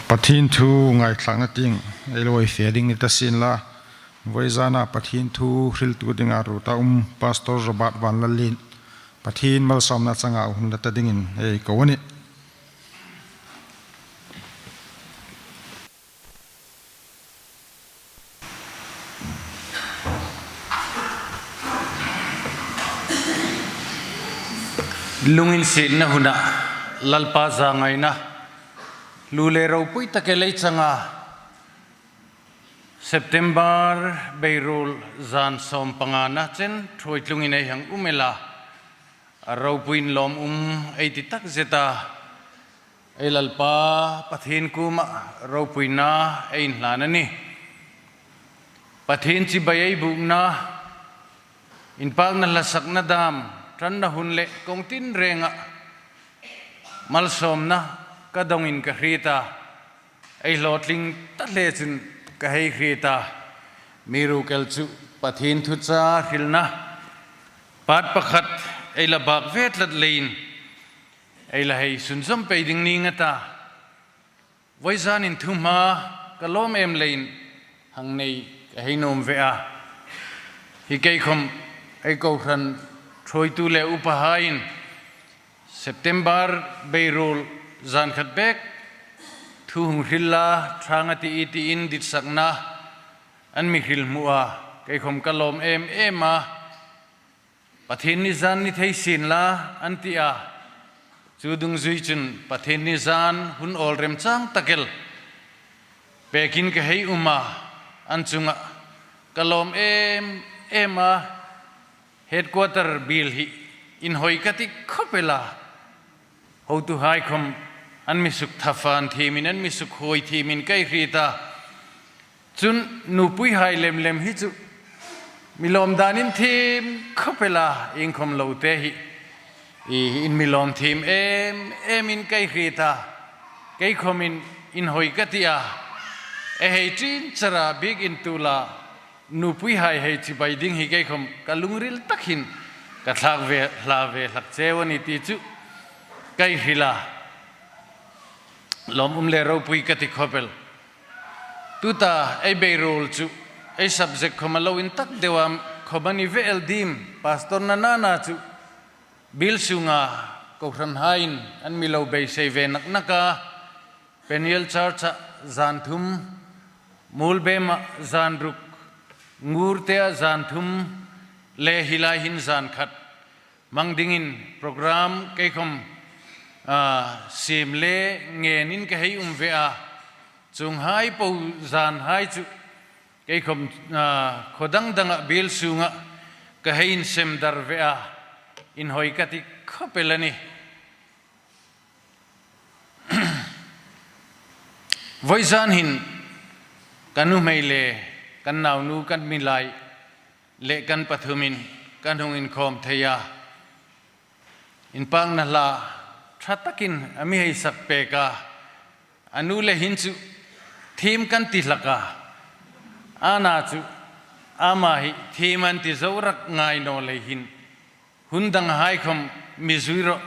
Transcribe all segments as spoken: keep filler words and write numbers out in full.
Pathien thu ngaithlakna tieng ei lo fe ding ni ta sien la, vawizana Pathien thu hriltu dinga ruota um Pastor Robert Vanlalin Pathien malsawmna changa hun la ta dingin ei ko a nih. Lunginsietna huna Lalpa zangaina, lu le ropui tak ei changa September beiruol zan sawm pangana chen ṭhuoi tlungin ei hang um el a, a ropuiin lawm um ei ti takzeta ei Lalpa Pathien kuoma ropuina ei inhlan a nih. Pathien chibai ei bukna, inpakna hla sakna dam, ṭanna hun le kawng tinrenga malsawmna ka dongin ka hriet a, ei hlawtling ta hle chun ka hei hriet a, amiruokchu Pathien thuchah hrilna part pakhat ei la bak ve tlat leiin ei la hei sunzawm pei ding ning a ta. Vawizanin thuhma ka lawm em leiin hang nei ka hei nuom ve a. Hi kei khom ei kohran ṭhuoitu le upahaiin September beiruol zan khat bek thu hung hril la, ṭhang a ti i tiin ditsakna an mi hril hmu a, kei khom ka lawm em em a. Pathienni zan ni thei sien la an ti a, chu dungzui chun Pathienni zan hun awl remchang tak el pekin ka hei um a, an chunga ka lawm em em a. Headquarter biel hi inhawi ka ti khawp el a, hotuhai khom an mi suk thafan thiemin, an mi suk huoi thiemin ka hriet a. Chun nupuihai lem lem hi chu mi lawm danin thiem khawp el a, iengkhom lo te hi i, in mi lawm thiem em emin ka hriet a. Kei khomin inhawi ka ti a, ei hei ṭin chara biekin tu la nupuihai hei chibai ding hi kei khom ka lungril takin ka thlak ve, hla ve hlak cheu a nih ti chu ka hril a. Lawm um le ropui ka ti khawp el. Tuta ei beiruol chu ei subject khom a lo intak deu a, khom a ni ve el dim, pastor-na nana chu biel sunga kohranhaiin an mi lo beisei ve nak nak a, Peniel Church-a zan thum, Mulbema zan ruk, Ngurtea zan thum, le hi lai hin zan khat hmang dingin program kei khom, a, siem le ngenin ka hei um ve a. Chuonghai po zanhai chu kei khom, a, khaw dang danga biel sunga ka hei insem dar ve a, inhawi ka ti khawp el a nih. Vawizan hin ka nuhmei le kan naunu kan milai le kan pathumin kan hung inkhawm thei a. Inpakna hla ṭha takin a mi hei sak pek a. A nu le hin chu thiem kan ti hlak a. Ana chu ama hi thiem an ti zo rak ngai naw lei hin, hun danghai khom mi zui rawh,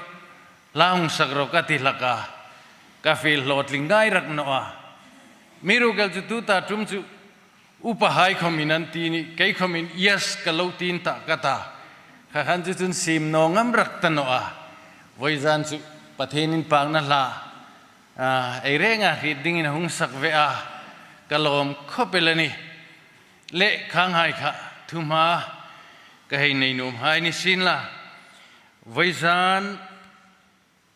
hla hung sak rawh ka ti hlak a, ka fiel hlawtling ngai rak naw a. Amiruokchu tuta ṭum chu upahai khomin an ti a nih, kei khomin yes ka lo ti ta ka ta. Kha khan chu chun siem naw ngam rak ta naw a. Vawizan chu Pathien inpakna hla, a, ei renga hriet dingin a hung sak ve a, ka lawm khawp el a nih. Le khanghai kha thuhma ka hei nei nuomhai ni sien la. Vawizan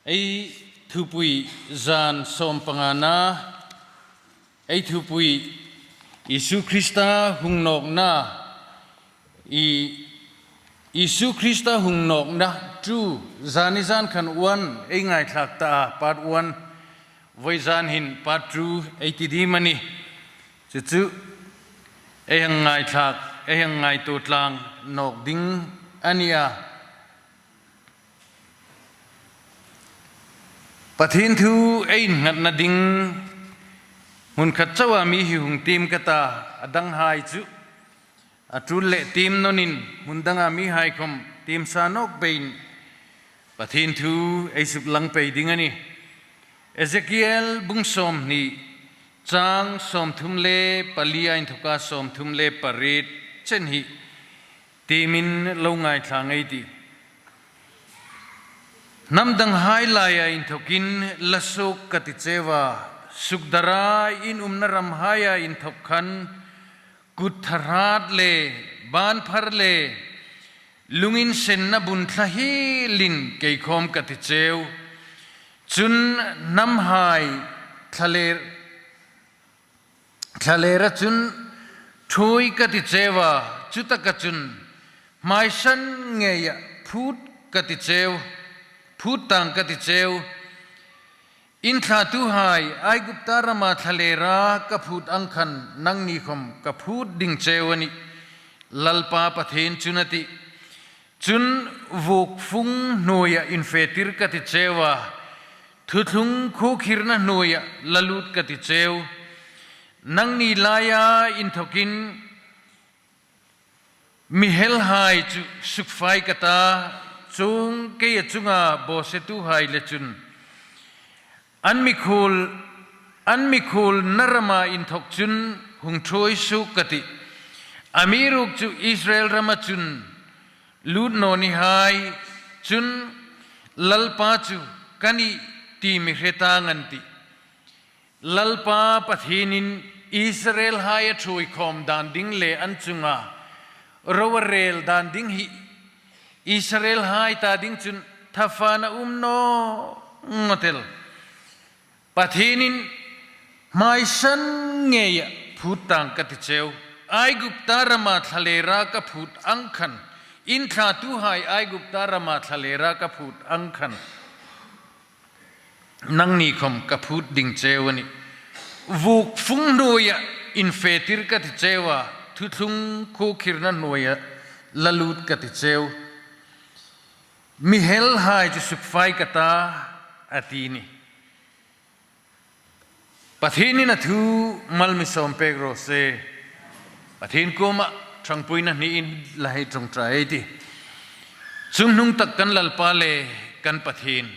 ei thupui zan sawm pangana, ei thupui Isu Krista hung nawkna, i, Isu Krista hung nawkna two, zani zan khan one ei ngaithlak ta a, part one, vawizan hin part two ei ti dim a nih. Chu chu ei hang ngaithlak, ei hang ngaituo tlang nawk ding a nih a. Pathien thu ei innghatna ding hmun khat chauha mi hi hung tiem ka ta, a danghai chu a tul le tiem nawnin hmun danga mihai khom tiem sa nawk peiin Pathien thu ei suklang pei ding a nih. Ezekiel bung sawmhni, Chang sawmthum le pali a inthoka sawmthum le pariet chen hi tiemin lo ngaithla ngei ei tih. Hnam danghai laia inthokin la suok ka ti cheu a, sukdara in umna ramhaia inthok khan kut tharat le, ban phar le, lungin senna bun thla hielin kei khawm ka ti cheu. Chun hnamhai thlaler, thlalera chun thuoi ka ti cheu a, chutaka chun hmaisan ngeia phut ka ti cheu, phut tang ka ti cheu. In thlatuhai Aigupta rama thlalera ka phut ang khan nangni khawm ka phut ding cheu a nih, Lalpa Pathien chun a tih. Chun vuk fung hnuoia infetir ka ti cheu a, thuthlung khuokhirna hnuoia la lut ka ti cheu. Nangni laia inthokin mi helhai chu sukfai ka ta, chuong keia chunga bawsetuhai le chun an mikhuol, an mikhuolna rama inthok chun hung thuoi suok ka tih. Amiruokchu Israel rama chun lut naw ni hai, chun Lalpa chu ka nih ti mi hre tang an tih. Lalpa Pathienin Israelhai a thuoi khawm dan ding le an chunga ro a rel dan ding hi Israelhai ta ding chun thafana um naw ngawt el. Pathienin hmaisan ngeia phut tang ka ti cheu, Aigupta rama thlalera ka phut ang khan, in thlatuhai Aigupta rama thlalera ka phut ang khan nangni khawm ka phut ding cheu a nih. Vuk fung hnuoia infetir ka ti cheu a, thuthlung khuokhirna hnuoia la lut ka ti cheu. Mi helhai chu sukfai ka ta, a ti a nih. Pathienin a thu mal mi sawm pek raw se. Pathien kuoma ṭhangpuina hni inla hei ṭawngṭai ei tih. Chungnung tak kan Lalpa le kan Pathien,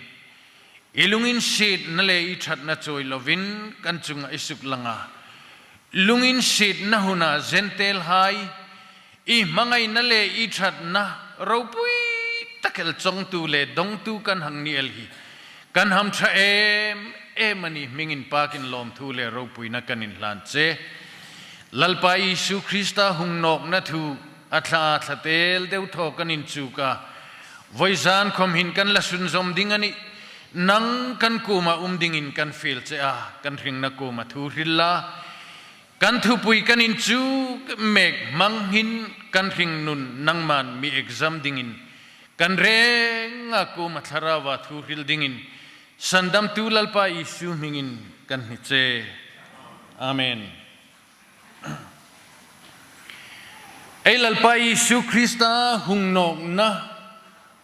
i lunginsietna le i ṭhatna chawi lovin kan chunga i suklang a, lunginsietna huna Gentile-hai i hmangaina le i ṭhatna ropui tak el chawngtu le dawngtu kan hang ni el hi kan hamṭha em em a nih. Hming inpakin lawmthu le ropuina kan inhlan che. Lalpa Isu Krista hung nawkna thu a thla, a thla tel deu thaw kan inchuk a, vawizan khawm hin kan la sunzawm ding a nih. Nang kan kuoma um dingin kan fiel che a, kan hringna kuoma thu hril la, kan thupui kan inchuk mek hmang hin kan hringnun nangman mi exam dingin kan renga kuoma Thlaraua thu hril dingin sandamtu Lalpa Isu hmingin kan hni che. Amen. Ei Lalpa Isu Krista hung nawkna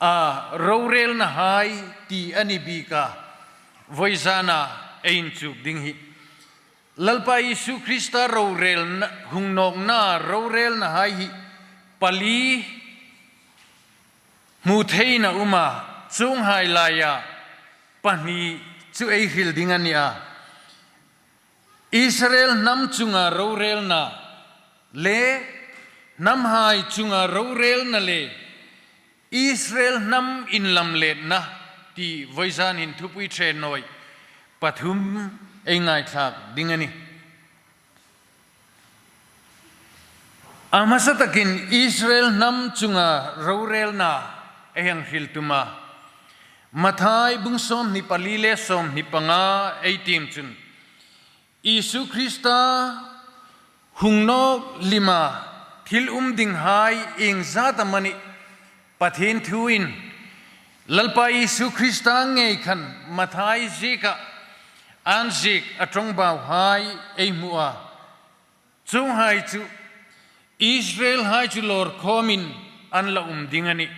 a rorelnahai ti a ni bik a, vawizana ei inchuk ding hi Lalpa Isu Krista rorelna, hung nawkna rorelnahai hi pali hmu theiin a um a, chuonghai laia pahni chu ei hril ding a ni a. Israel hnam chunga rorelna le hnamhai chunga rorelna le Israel hnam inlamletna ti vawizan hin thupui ṭhe nawi pathum ei ngaithlak ding a nih. A hmasa takin Israel hnam chunga rorelna ei hang hril tum a. Mathai bung sawmhni pali le sawmhni panga ei tiem chun Isu Krista hung nawk lima thil um dinghai iengzat amanih Pathien thuin Lalpa Isu Krista ngei khan Mathai zieka an ziek a ṭawngbauhai ei hmu a. Chuonghai chu Israelhai chu lawr khawmin an la um ding a nih.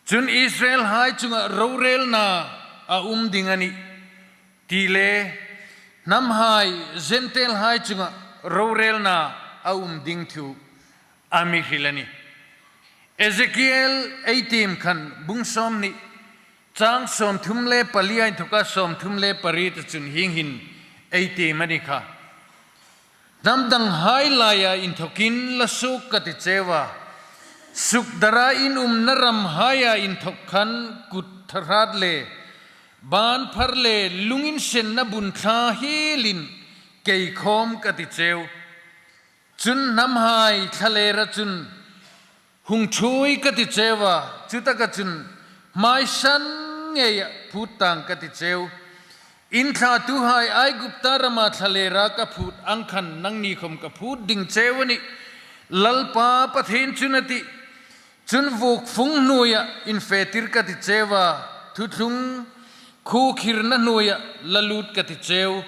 Chun Israelhai chunga rorelna a um ding a nih ti le hnamhai Gentile-hai chunga rorelna a um ding thu a mi hril a nih. Ezekiel ei tiem khan bung sawmhni chang sawmthum le pali a inthoka sawmthum le pariet chun hieng hin ei ti mani kha. Hnam danghai laia inthokin la suok ka ti cheu a, sukdara in umna ramhaia inthok khan kut thahrât le bân phar le lunginsenna bun thla hielin kei khawm ka ti cheu. Chun hnamhai thlalera chun hung ṭhuoi ka ti cheu a, chutaka chun hmaisan ngeia phût tâng ka ti cheu. In thlatuhai Aigupta rama thlalera ka phût ang khan nangni khawm ka phût ding cheu a nih, Lalpa Pathien chun a tih. Chun vuok fung hnuoia infetir ka ti cheu a, thuthlung khuokhirna hnuoia la lût ka ti cheu.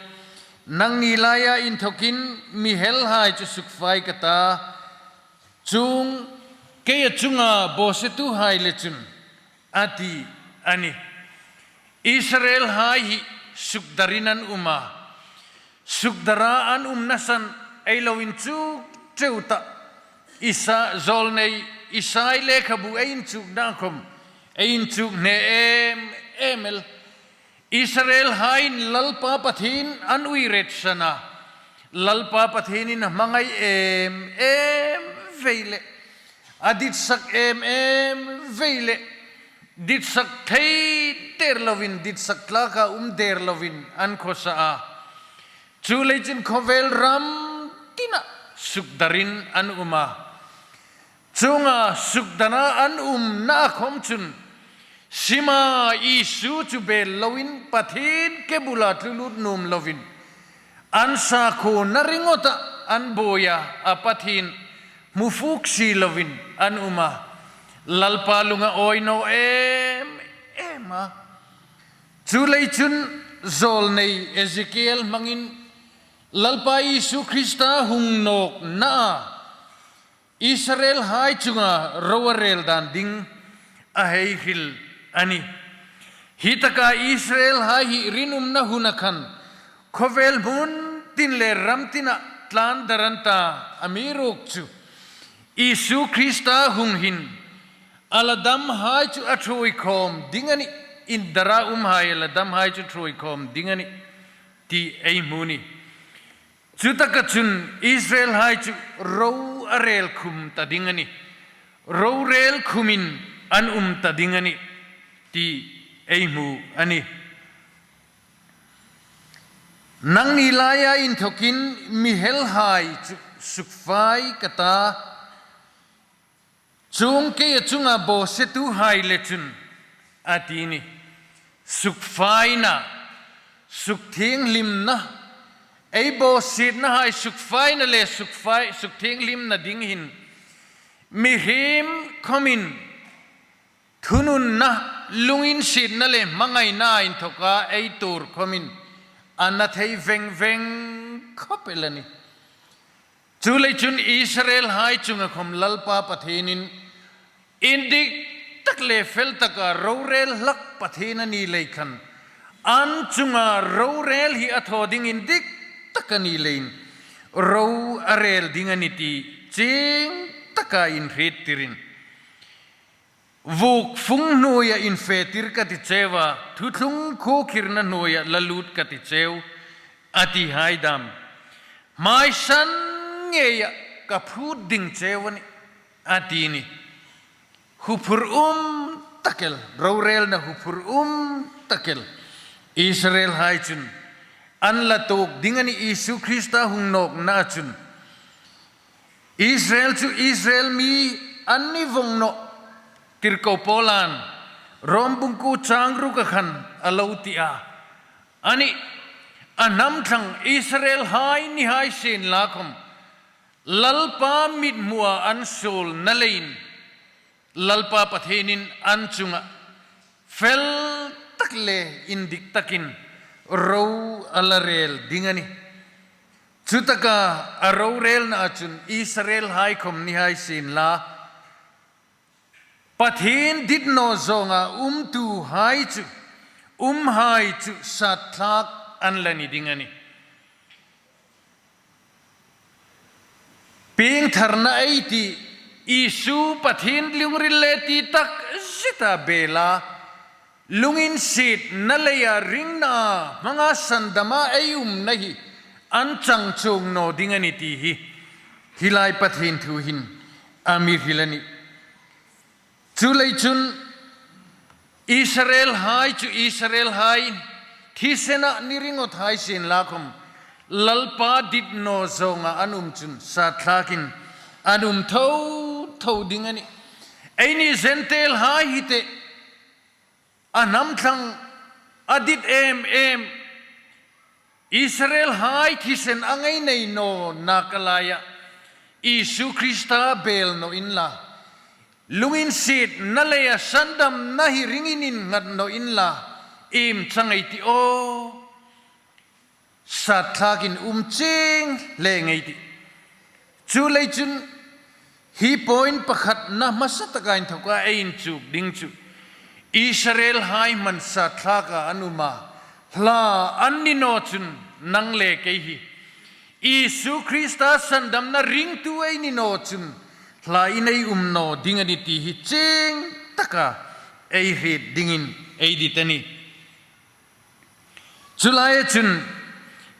Nangni laia inthokin mi helhai chu sukfai ka ta, chuong keia chunga bawsetuhai le chun, a ti a nih. Israelhai hi sukdarin an um a, sukdara an umna san ei lo inchuk ṭeu ta. Isa-, zâwlnei Isai lekhabu ei inchukna khawm ei inchuk hne em em el. Israelhaiin Lalpa Pathien an uiretsan a, Lalpa Pathienin a hmangai em em vei le, a ditsak em em vei le, ditsak thei der lovin, ditsak tlâka um der lovin an khawsa a. Chuleiin chun khawvel ram tina sukdarin an um a. Chuonga sukdara an umna khawm chun sima Isu chu bel loin, Pathien ke bula tlu lût nuom lovin, an sakhuona ringawta an buoi a, a Pathien hmu fuk si lovin an um a. Lalpa lung a awi naw em em a. Chuleiin chun zâwlnei Ezekiel hmangin Lalpa Isu Krista hung nâwkna a Israelhai chunga ro a rêl dân ding a hei hril a nih. Hi taka Israelhai hi rinumna huna khan khawvel hmun tin le ram tina tlân dar an ta, amiruokchu Isu Krista hung hin a la damhai chu a ṭhuoi khawm ding a nih, indara umhai a la damhai chu ṭhuoi khawm ding a nih ti ei hmu a nih. Chutaka chun Israelhai chu ro a rêl khum ta ding a nih, ro rêl khumin an um ta ding a nih ti ei hmu a nih. Nangni laia inthokin mi helhai chu sukfai ka ta, chuong keia chunga bawsetuhai le chun, a ti a nih. Sukfaina, sukthienghlimna, ei bawsietnahai sukfaina le sukfai, sukthienghlimna ding hin mihriem khawmin thununna, lunginsietna le hmangaina inthoka ei tuor khawmin a na thei veng veng khawp el a nih. Chuleiin chun Israelhai chunga khawm Lalpa Pathienin indik tak le fel taka ro rêl hlak Pathien a ni lei khan, an chunga ro rêl hi a thaw ding indik tak a ni leiin ro a rêl ding a nih ti chieng taka inhriettirin, vuok fung hnuoia infetir ka ti cheu a, thuthlung khuokhirna hnuoia la lût ka ti cheu, a tihai dâm hmaisan ngeia ka phût ding cheu a nih, a ti a nih. Huphur um tak el, rorêlna huphur um tak el Israelhai chun an la tuok ding a nih, Isu Krista hung nâwkna chun. Israel chu Israel mi an ni vawng nawh, tirko Paulan Rom bung kuo chang ruka khan a lo ti a. Ani, a hnam thlang Israelhai ni hai sienla khawm, Lalpa mithmua an suolna leiin Lalpa Pathienin an chunga fel tak le indik takin ro a la rêl ding a nih. Chutaka a rorêlna chun Israelhai khawm ni hai sienla, Pathien dit naw zawnga umtuhai chu, umhai chu sat thlak an la ni ding a nih. Piengtharna ei ti, Isu Pathien lungril le ti tak zeta bela, lunginsietna leia ringna hmanga sandama ei umna hi an chang chuong naw ding a ni ti hi, hi lai Pathien thu hin a mi hril a nih. Chuleiin chun Israelhai chu Israelhai thisena ni ringawt hai sienla khom, Lalpa dit naw zawnga an um chun satthlakin an um tho tho ding a nih. Eini Gentile hai hi te a hnam thlang a dit em em, Israelhai thisen ang ei nei nawna ka laia Isu Krista bel naw inla, lunginsietna leia sandamna hi ringin innghat naw inla, iem chang ei ti aw? Satthlakin um chieng hle ngei ti. Chuleiin chun hi point pakhatna hmasa taka inthoka ei inchuk ding chu Israelhai hman satthlaka an um a, hla an ni naw chun nang le kei hi Isu Krista sandamna ringtu ei ni naw chun hlain ei um naw ding a ni ti hi chieng taka ei hriet dingin ei dit a nih. Chu laia chun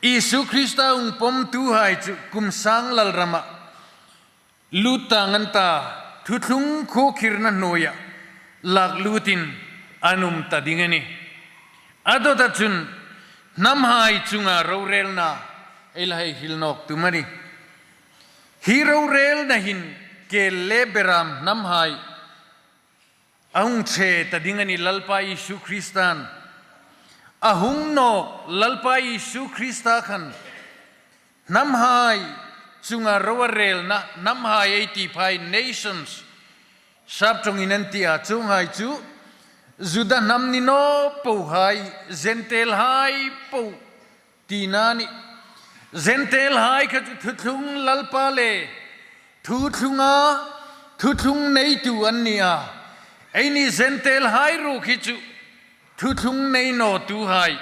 Isu Krista hung pawmtuhai chu kum sang lalrama lut tang an ta, thuthlung khuokhirna hnuoia lak lutin an um ta ding a nih. A dawta chun hnamhai chunga rorelna ei la hei hril nawk tum a nih. Hi rorelna hin kel le beram hnamhai a hung ṭhe ta ding a nih. Lalpa Isu Kristan a hung nawk, Lalpa Isu Krista khan hnamhai chunga rorelna, hnamhai ei ti pha hi nations, sap ṭawngin an ti a, chuonghai chu Juda hnam ni naw pohai, Gentile hai po tina a nih. Gentile hai kha chu thuthlung Lalpa le thuthlunga thuthlung neitu an ni a. Eini Gentile hai ruok hi chu thuthlung nei nawtuhai,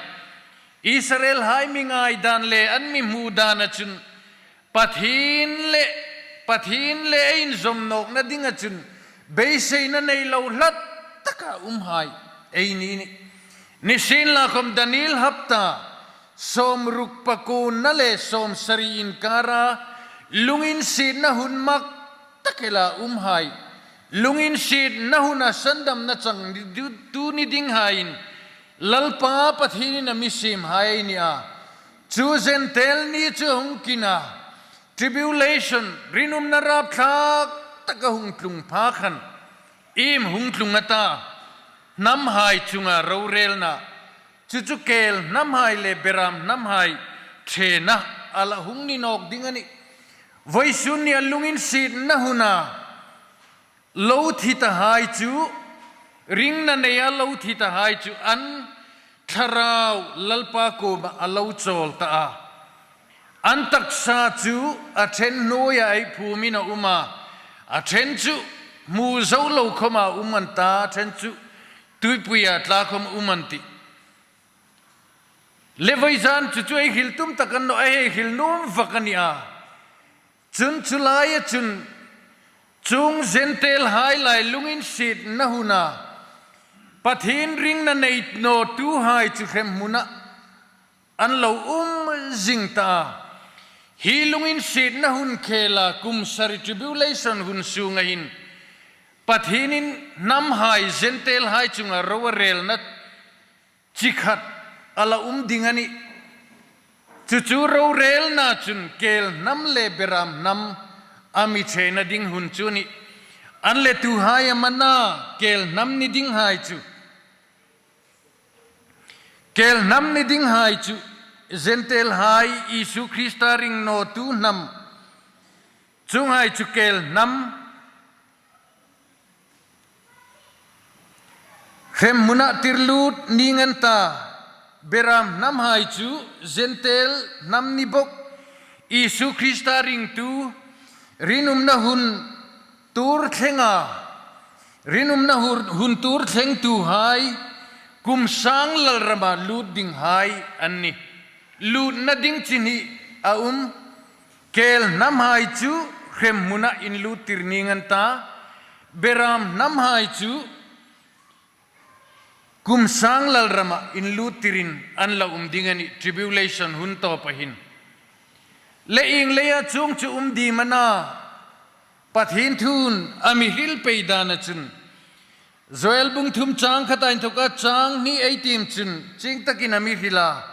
Israelhai mi ngaidan le an mi hmu dana chun Pathien le, Pathien le ei inzawm nawkna dinga chun beiseina nei lo hlat taka umhai ei ni a nih. Nisienlakhom Daniel hapta sawmruk pakuona le sawmsari inkara lunginsietna hun mak tak ela umhai, lunginsietna huna sandamna changtu ni dinghaiin Lalpa Pathienin a mi siemhai ei ni a. Chu Gentile ni chu hung kin a, tribulation, rinumna rapthlak taka hung tlung pha khan iem hung tlung a ta? Hnamhai chunga rorelna, chu chu kel hnamhai le beram hnamhai ṭhena a la hung ni nawk ding a nih. Vawisun nia lunginsietna huna lo thi tahai chu, ringna neia lo thi tahai chu an thlarau Lalpa kuoma a lo chawl ta a. An taksa chu a ṭhen hnuoia ei phumin a um a, a ṭhen chu hmu zo lo khoma um an ta, a ṭhen chu tuipuia tla khom um an tih. Le vawizan chu chu ei hril tum tak a ni naw, ei hril nuom vak a ni a. Chun chu laia chun chuong Gentile hai lai lunginsietna huna Pathien ringna nei nawtuhai chu hremhmuna an lo um zing ta a. Hi lunginsietna hun khela kum sari tribulation hun sunga hin Pathienin hnamhai Gentile hai chunga rorelna chi khat a la um ding a nih. Chu chu rorelna chun kel hnam le beram hnam a mi ṭhena ding hun chu a nih. An le tuhai am a na, kel hnam ni dinghai chu, kel hnam ni dinghai chu Gentile hai, Isu Krista ring nawtu hnam, chuonghai chu kel hnam, hremhmuna tirlut ning an ta. Beram hnamhai chu Gentile hnam ni bawk, Isu Krista ringtu, rinumna hun tuor thlenga, rinumna hun, hun tuor thlengtuhai, kum sang lalrama lut dinghai an nih. Lutna ding chi hni a um. Kel hnamhai chu hremhmuna inluttir ning an ta. Beram hnamhai chu kum sang lalrama inluttirin an la um ding a nih, tribulation hun tawpa hin. Le ieng leia chuong chu um ding am a na? Pathien thu'n a mi hril pei dana chun, Joel bung thum chang khata inthoka chang hni ei tiem chun, chieng takin a mi hril a.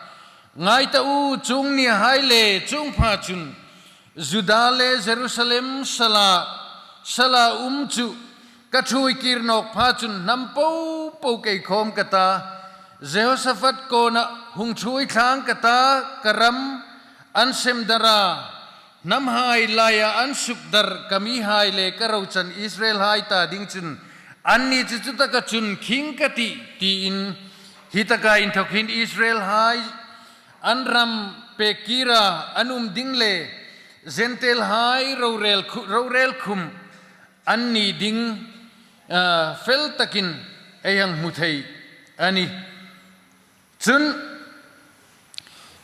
Ngai ta u, chuong nihai le chuong pha chun, Juda le Jerusalem sala, sala um chu ka ṭhuoi kir nawk pha chun hnam popo kei khawm ka ta, Jehoshaphat kawna hung ṭhuoi thlang ka ta, ka ram an sem dar a, hnamhai laia an sukdar ka mihai le ka rochan Israelhai ta ding chun, anni chu chutaka chun khing ka tih, tiin. Hi taka inthok hin Israelhai an ram pek kira an um ding le Gentile-hai rorel khu-, rorel khum an ni ding, ah, fel takin ei hang hmu thei a nih. Chun,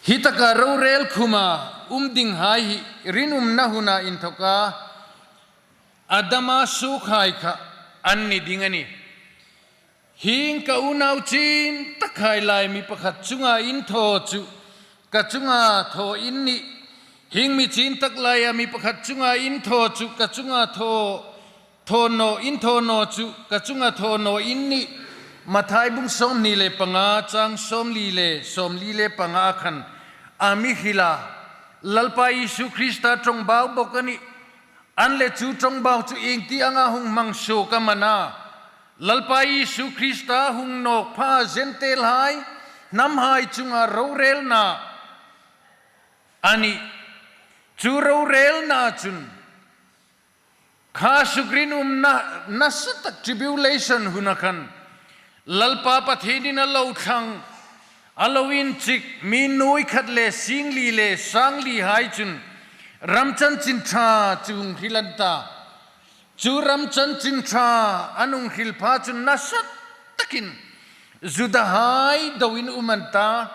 hi taka rorel khuma um dinghai hi rinumna huna inthoka Adama suokhai kha an ni ding a nih. Hieng ka unau chin takhai lai mi pakhat chunga in thaw chu ka chunga thaw in nih. Hieng mi chin tak laia mi pakhat chunga in thaw chu ka chunga thaw, thaw naw, in thaw naw chu ka chunga thaw naw in nih. Mathai bung sawmhni le panga chang sawmli le, sawmli le panga khan a mi hril a. Lalpa Isu Krista ṭawngbau bawk a nih. An le chu ṭawngbau chu iengtik anga hung hmang suok am a na? Lalpa Isu Krista hung nawk pha Gentile-hai hnamhai chunga rorelna a nih. Chu rorelna chun kha sukrinumna nasa tak tribulation huna khan Lalpa Pathienin a lo thlang, a lo inchik mi nuoi khat le singli le sanglihai chun ram chanchin ṭha chu hung hril an ta. Chu ram chanchin ṭha an hung hril pha chun nasa takin Judahai doin um an ta.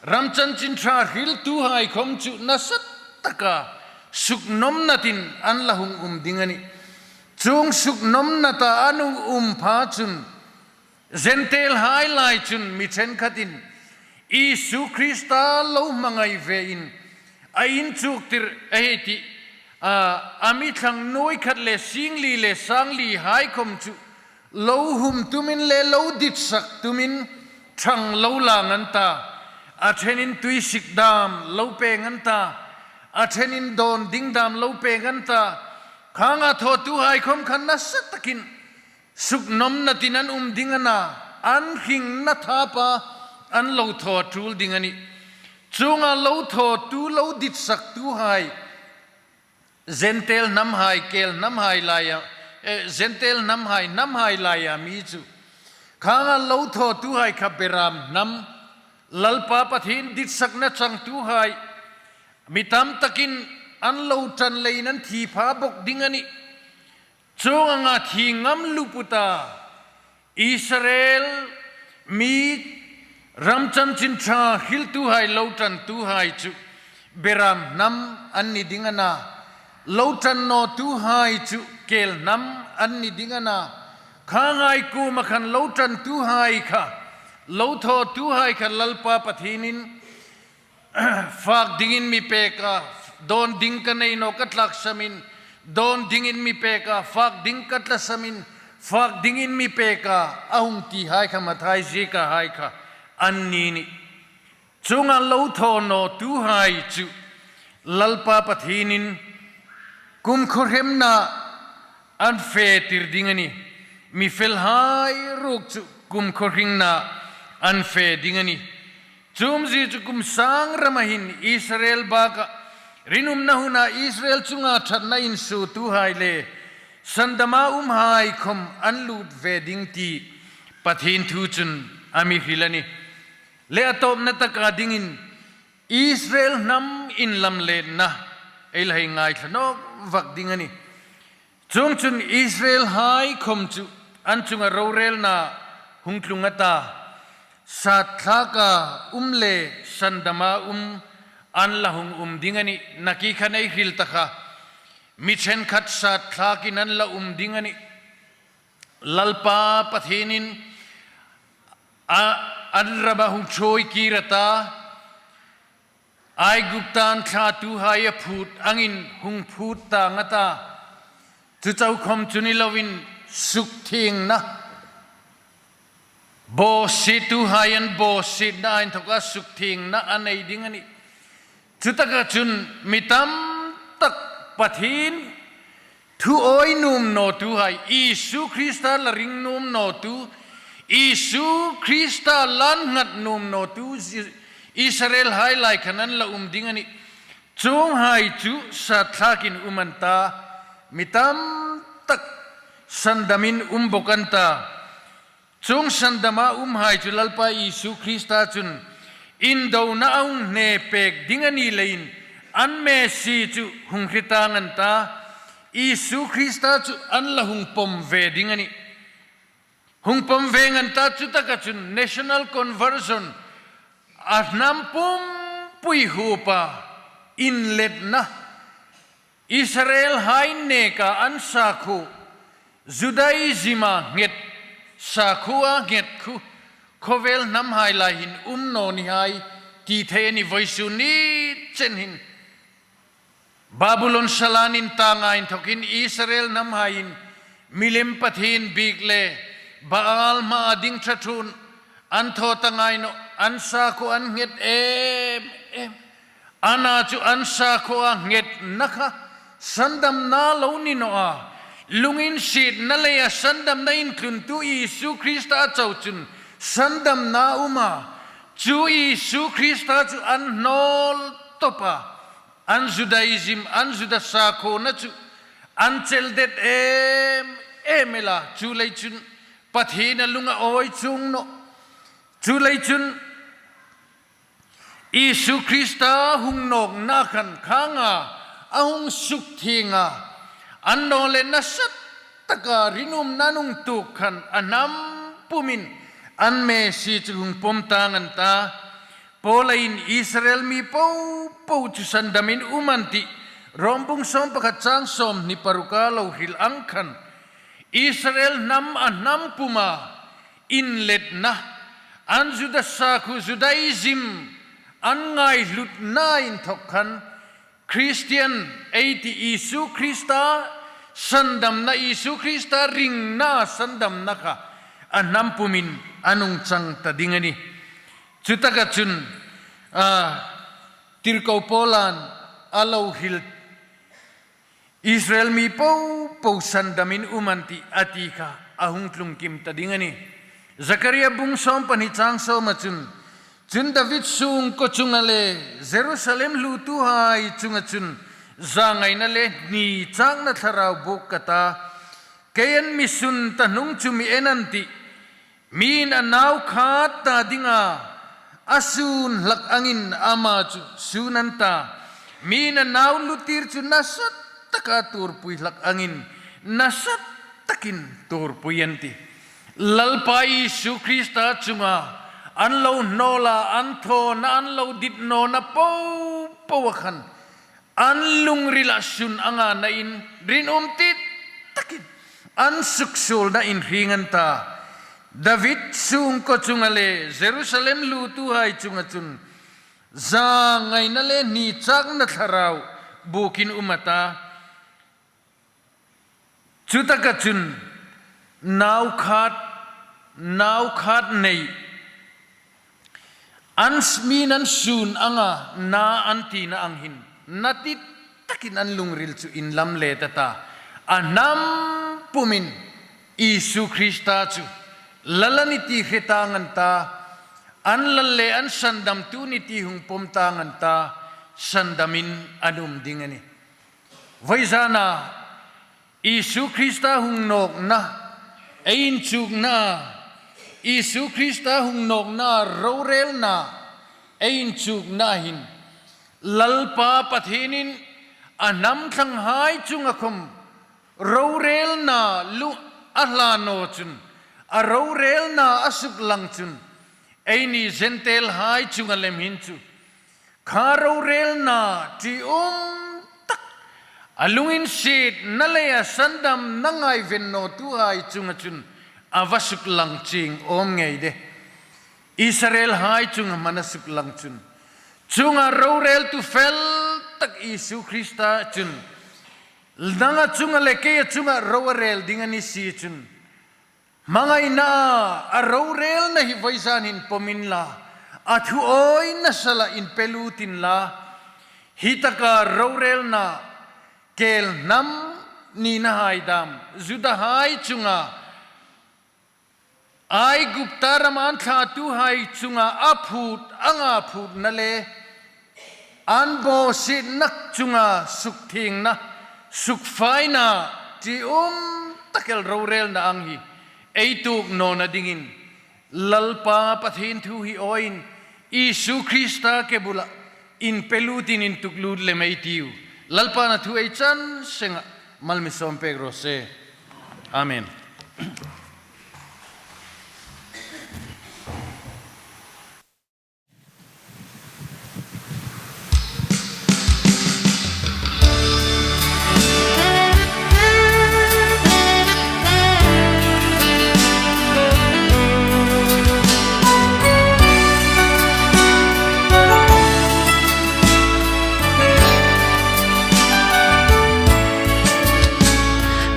Ram chanchin ṭha hriltuhai khawm chu nasa taka suknawmnatin an la hung um ding a nih. Chuong suknawmnata an hung um pha chun Gentile-hai lai chun mi ṭhenkhatin Isu Krista lo hmangai vein a inchuktir a hei tih, a, a mi thlang nuoi khat le singli le sanglihai khawm chu lo hum tumin le lo ditsak tumin ṭhang lo lang an ta. A ṭhenin tuisik dam lo pêng an ta. A ṭhenin dawn ding dam lo pêng an ta. Khang a thawtuhai khawm khan nasa takin suknawmnatin an um ding a na, an hringna thapa an lo thaw ṭul ding a nih. Chuonga lo thawtu, lo ditsaktuhai, Gentile hnamhai, kel hnamhai laia, eh, Gentile hnamhai, hnamhai laia mi chu. Khanga lo thawtuhai kha beram hnam, Lalpa Pathien ditsakna changtuhai, mi tam takin an lo ṭan leiin an thi pha bawk ding a nih. Chuong anga thi ngam luputa Israel mi ram chanchin ṭha hriltuhai lo ṭantuhai chu beram hnam an ni ding a na, lo ṭan nawtuhai chu kel hnam an ni ding a na, khanghai kuoma khan lo ṭantuhai kha, lo thawtuhai kha Lalpa Pathienin fak dingin mi pek a, dawn ding ka nei naw ka tlaksamin, dawn dingin mi pek a, fak ding ka tlasamin, fak dingin mi pek a, a hung tihai kha Mathai ziekahai kha an ni nih. Chuonga lo thaw nawtuhai chu Lalpa Pathienin kumkhuo hremna an fe tir ding a nih. Mi felhai ruok chu kumkhuo hringna an fe ding a nih. Chu umzie chu kum sang rama hin Israel bakah rinumna huna Israel chunga ṭhatna insuotuhai le sandama umhai khawm an lut ve ding ti Pathien thu chun a mi hril a nih. Le a tawpna taka dingin Israel hnam inlamlenna ei la hei ngaithla nawk vak ding a nih. Chuongchun Israelhai khawm chu an chunga rorelna hung tlung a ta, satthlaka um le sandama um an la hung um ding a nih. Nakie khan ei hril ta kha, mi ṭhenkhat satthlakin an la um ding a nih. Lalpa Pathienin A, an rama hung ṭhuoi kir a ta, Aigupta an thlatuhai a phut angin hung phut tang a ta. Chu chau khom chu ni loin sukthiengna, bawsiettuhai an bawsietna inthoka sukthiengna a nei ding a nih. Chutaka chun mi tam tak Pathien thu awi nuom nawtuhai, Isu Krista la ring nuom nawtu, Isu Krista la nghat nuom nawtu, Zi-, Israelhai lai khan an la um ding a nih. Chuonghai chu sat thlakin um an ta, mi tam tak sandamin um bawk an ta. Chuong sandama umhai chu Lalpa Isu Krista chun indona a hung hne pek ding a ni leiin an Messi chu hung hre tang an ta, Isu Krista chu an la hung pawm ve ding a nih. Hung pawm ve ngan ta, chutaka chun national conversion, a hnam pumpui huopa inletna, Israelhai neka an sakhuo, Judaism-a nghet, sakhuoa nghet khu, khawvel hnamhai lai hin um naw ni hai, ti thei a ni vawisun ni chen hin. Babulon salan intanga inthokin Israel hnamhaiin milem pathien bik le Baal hmaa ding ṭha ṭhuon an thaw ta ngai nawh, an sakhuo an nghet em em. Ana chu an sakhuoa nghetna kha sandamna lo ni naw a, lunginsietna leia sandamna intluntu Isu Krista chau chun sandamna um a, chu Isu Krista chu an hnawl tawp a, an Judaism, an Juda sakhuona chu an chel det em em el a, chuleiin chun Pathien a lung a awi chuong nawh. Chuleiin chun Isu Krista hung nawkna khan khang a, a hung sukthieng a, annawleh nasa taka rinumna an hung tuok khan a hnam pumin an Messi chu hung pawm tang an ta. Paula'n Israel mi popo chu sandamin um an tih, Rom bung sawm pakhat chang sawmhni paruka lo hril ang khan, Israel hnam a hnam puma inletna, an Juda sakhuo Judaism an ngaihlutna inthok khan, Kristian ei ti Isu Krista sandamna, Isu Krista ringna sandamna kha a hnam pumin an hung chang ta ding a nih. Chutaka chun, a, tirko Paula'n a lo hril Israel mi popo sandamin um an tih a ti kha a hung tlung kim ta ding a nih. Zakaria bung sawm pahni chang sawma chun, chun David sungkuo chunga le Jerusalem hluotuhai chunga chun zangaina le hni chakna thlarau buk ka ta, kei'n mi sun ta hnung chu mi en an tih. Mi'n a nau khat ta dinga a sun hlak angin ama chu sun an ta. Mi'n a nau lutir chu nasa taka tuorpui hlak angin nasa takin tuorpui an tih. Lalpa Isu Krista chunga an lo hnawla, an thawna, an lo dit nawna popoa khan an lungrila sun anga nain rinum tit takin an suksuolna inhring an ta. David sungkuo chunga le Jerusalem hluotuhai chunga chun zangaina le hni chakna thlarau bukin um a ta. Chutaka chun nau khat, nau khat nei, an s-, mi'n an sun anga na an tina ang hin, na tit takin an lungril chu inlam let a ta. A hnam pumin Isu Krista chu lal a nih ti hre tang an ta, an lal le an sandamtu a nih ti hung pawm tang an ta, sandamin an um ding a nih. Vawizana Isu Krista hung nawkna, ei inchukna, Isu Krista hung nawkna rorelna, ei inchukna hin, Lalpa Pathienin a hnam thlanghai chunga khom rorelna lu a hlan naw chun, a rorelna a suklang chun, eini Gentile hai chunga lem hin chu kha rorelna ṭium tak, a lunginsietna leia sandamna ngaiven nawtuhai chunga chun a va suklang chieng awm ngei de. Israelhai chunga hmana suklang chun, chunga roreltu fel tak Isu Krista chun, nanga chunga le keia chunga ro a rel ding a ni si chun, hmangaina a rorelna hi vawizan hin pawm inla, a thu awi nasa la inpe lut inla, hi taka rorelna kel hnam nina hai dam, Judahai chunga Aigupta rama an thlatuhai chunga a phut anga phutna le an bawsietna chunga sukthiengna, sukfaina, ti um tak el rorelna ang hi ei tuok nawna dingin Lalpa Pathien thu hi awiin Isu Krista ke bula inpe lutin intuk lut lem ei tiu. Lalpan a thu ei chan senga mal mi sawm pek raw se. Amen.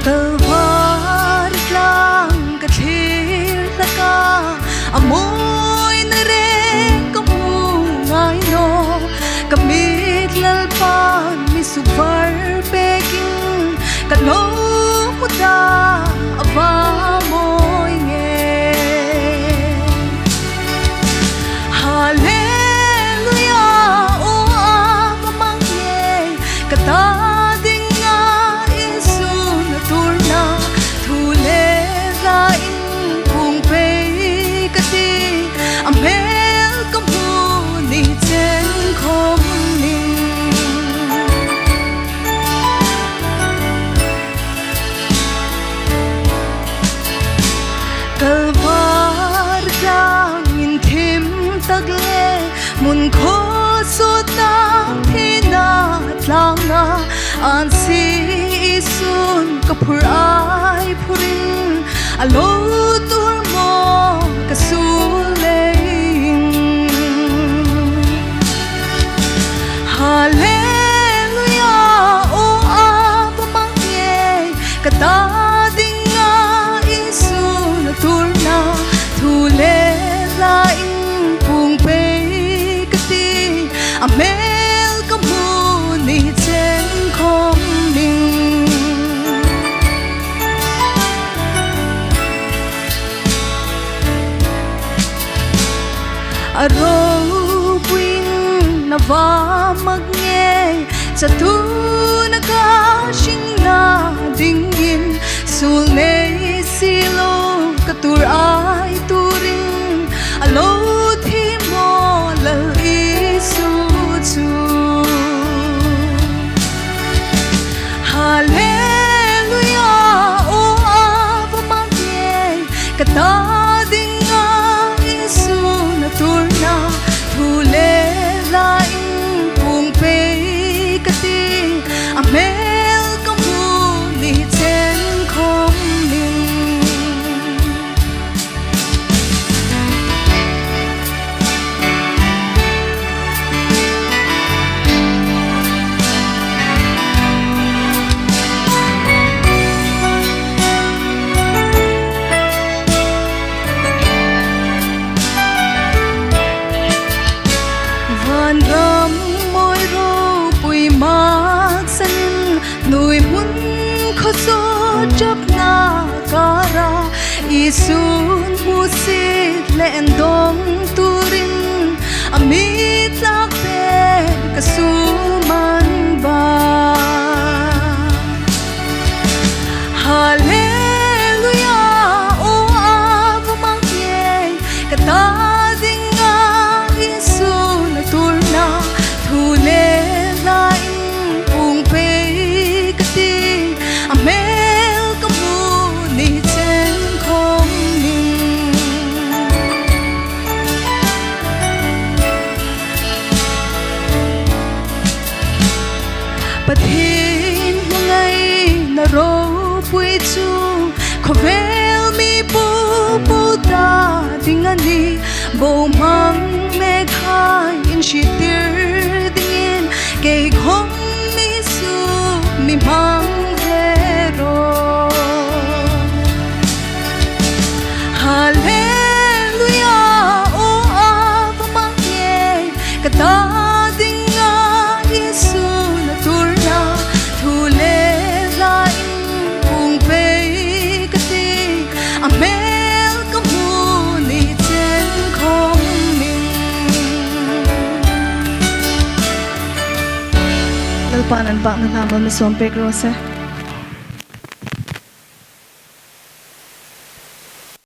Kalvar tlang ka thlir hlak a, a mawina reng ka hmu ngai naw. Ka mit Lalpan mi sukvar pekin ka lo hmu ta, a va mawi ngei. Hallelujah, aw a va mang ngei. Ka ta dinga Isun a tuorna thu le la inpung pei ka ti, a hmel ka hmu ni chen khawm ning. Kalvar tlang inthim tak le hmun khaw sawt tak thina tlanga an si Isun ka phur ai phurin a lo tuor maw ka suol leiin. Hallelujah, aw a va mang ngei. Ka ta dinga Isun a tuorna thu le la inpung pei ka ti, a hmel ka hmu ni chen khawm ning. A ropuiin a va mak ngei, chatuona ka hringna dingin suol nei si lo ka tuor ai tuorin a lo thi maw Lal Isu chu. Hallelujah, aw a va mang ngei. Ka ta dinga Isun a tuorna thu le la inpung pei ka ti, a hmel ka hmu ni chen khawm ning. Vanram mawi ropui maksan, nuihmun khaw sawt ṭapna kara Isun hmusit le endawng tuorin a mi tlak pek ka suol man ba. Hallelujah, aw a va mang ngei. Ka ta dinga Isun a tuorna thu le la inpung pei ka ti, a hmel ka hmu ni chen khawm ning. Pathien hmangaina ropui chu khawvel mi popo ta ding a nih. Bo hmang mek hai inhriettir dingin, kei khawm Isu mi hmang ve rawh. Hallelujah, aw a va mang ngei, ka ta dinga Isu la tuorna, thu le la inpuong pei ka tih, a hmel ka hmu ni chen khawmin. Lalpan an bâkna hla mal mi sawm pek raw se.